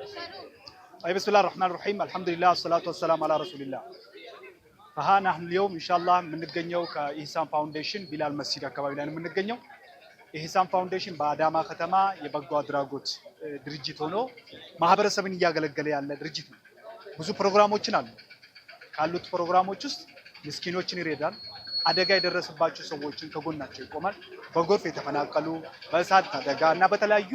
طيب بسم الله الرحمن الرحيم الحمد لله والصلاة والسلام على رسول الله። فها نحن اليوم إن شاء الله የምንገኘው ከኢህሳን ፋውንዴሽን ቢላል መስጂድ አካባቢ ላይ ነው የምንገኘው። ኢህሳን ፋውንዴሽን በአዳማ ከተማ የበጎ አድራጎት ድርጅት ሆኖ ማህበረሰብን እያገለገለ ያለ ድርጅት ነው። ብዙ ፕሮግራሞችን አሉ። ካሉት ፕሮግራሞች ውስጥ ምስኪኖችን ይረዳል። አደጋ የደረሰባቸው ሰዎችን ከጎናቸው ይቆማል። በጎርፍ የተፈናቀሉ፣ በእሳት አደጋ እና በተለያዩ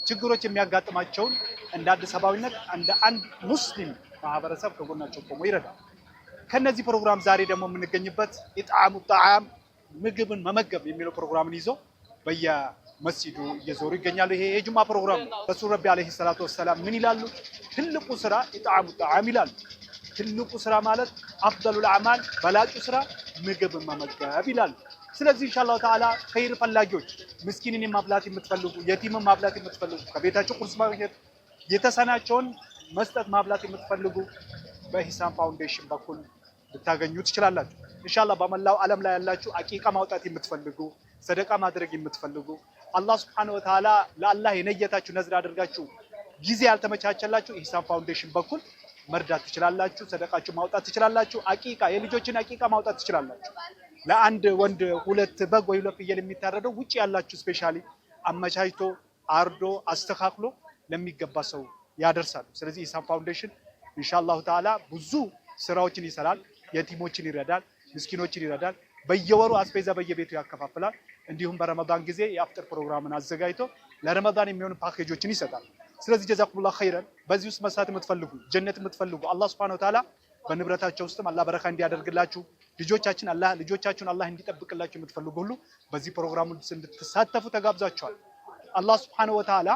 ችግሮች የሚያጋጥማቸውን እንደ አዲስ አበባዊነት እንደ አንድ ሙስሊም ማህበረሰብ ከጎናቸው ቆሞ ይረዳል። ከነዚህ ፕሮግራም ዛሬ ደግሞ የምንገኝበት إطعام الطعام ምግብን መመገብ የሚለው ፕሮግራምን ይዞ በየመስጂዱ እየዞሩ ይገኛሉ። ይሄ የጁማ ፕሮግራም ነው። ረሱል ረቢ عليه الصلاة والسلام ምን ይላሉ? ትልቁ ስራ إطعام الطعام ይላሉ። ትልቁ ስራ ማለት أفضل الأعمال በላጩ ስራ ምግብን መመገብ ይላሉ። ስለዚህ إن شاء الله تعالى ኸይር ፈላጊዎች ምስኪንን ማብላት የምትፈልጉ፣ የቲምን ማብላት የምትፈልጉ፣ ከቤታቸው ቁርስ ማግኘት የተሳናቸውን መስጠት ማብላት የምትፈልጉ በኢህሳን ፋውንዴሽን በኩል ልታገኙ ትችላላችሁ። ኢንሻአላህ በመላው ዓለም ላይ ያላችሁ አቂቃ ማውጣት የምትፈልጉ፣ ሰደቃ ማድረግ የምትፈልጉ፣ አላህ سبحانه وتعالى ለአላህ የነየታችሁ ነዝር አድርጋችሁ ጊዜ ያልተመቻቸላችሁ ኢህሳን ፋውንዴሽን በኩል መርዳት ትችላላችሁ። ሰደቃችሁ ማውጣት ትችላላችሁ። አቂቃ የልጆችን አቂቃ ማውጣት ትችላላችሁ። ለአንድ ወንድ ሁለት በግ ወይ ሁለት ፍየል የሚታረደው ውጭ ያላችሁ specially አመቻችቶ አርዶ አስተካክሎ ለሚገባ ሰው ያደርሳሉ። ስለዚህ ኢህሳን ፋውንዴሽን إن شاء الله تعالى ብዙ ስራዎችን ይሰራል። የቲሞችን ይረዳል፣ ምስኪኖችን ይረዳል። በየወሩ አስቤዛ በየቤቱ ያከፋፍላል። እንዲሁም በረመዳን ጊዜ የአፍጥር ፕሮግራምን አዘጋጅቶ ለረመዳን የሚሆኑ ፓኬጆችን ይሰጣል። ስለዚህ جزاكم الله خيرا። በዚህ ውስጥ መስራት የምትፈልጉ ጀነት የምትፈልጉ አላህ سبحانه وتعالى በንብረታቸው ውስጥም አላህ በረካ እንዲያደርግላችሁ ልጆቻችን አላህ ልጆቻችሁን አላህ እንዲጠብቅላችሁ የምትፈልጉ ሁሉ በዚህ ፕሮግራም ውስጥ እንድትሳተፉ ተጋብዛችኋል። አላህ سبحانه وتعالى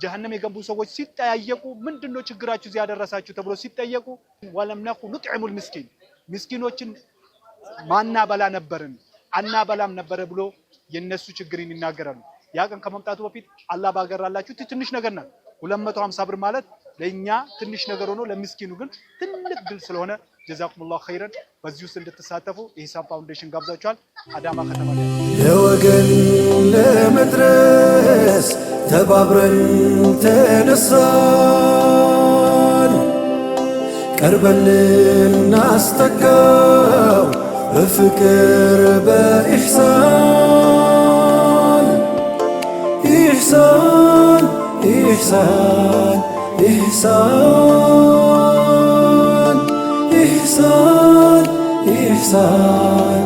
ጀሀነም የገቡ ሰዎች ሲጠያየቁ ምንድነው ችግራችሁ እዚህ ያደረሳችሁ ተብሎ ሲጠየቁ ولم نك نطعم المسكين ምስኪኖችን ማናበላ ነበርን አናበላም ነበረ ብሎ የነሱ ችግርን ይናገራሉ። ያ ቀን ከመምጣቱ በፊት አላህ ባገራላችሁ ትንሽ ነገር ናት። 250 ብር ማለት ለእኛ ትንሽ ነገር ሆኖ ለምስኪኑ ግን ትልቅ ድል ስለሆነ جزاكم الله خيرا። በዚህ ውስጥ እንድትሳተፉ ኢህሳን ፋውንዴሽን ጋብዛችኋል። አዳማ ከተማ ላይ ለወገን ለመድረስ ተባብረን ተነሳን፣ ቀርበን ልናስጠጋው በፍቅር በኢሕሳን። ኢሕሳን ኢሕሳን ኢሕሳን ኢሕሳን ኢሕሳን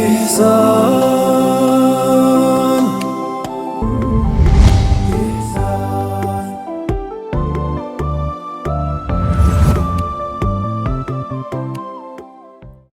ኢሕሳን።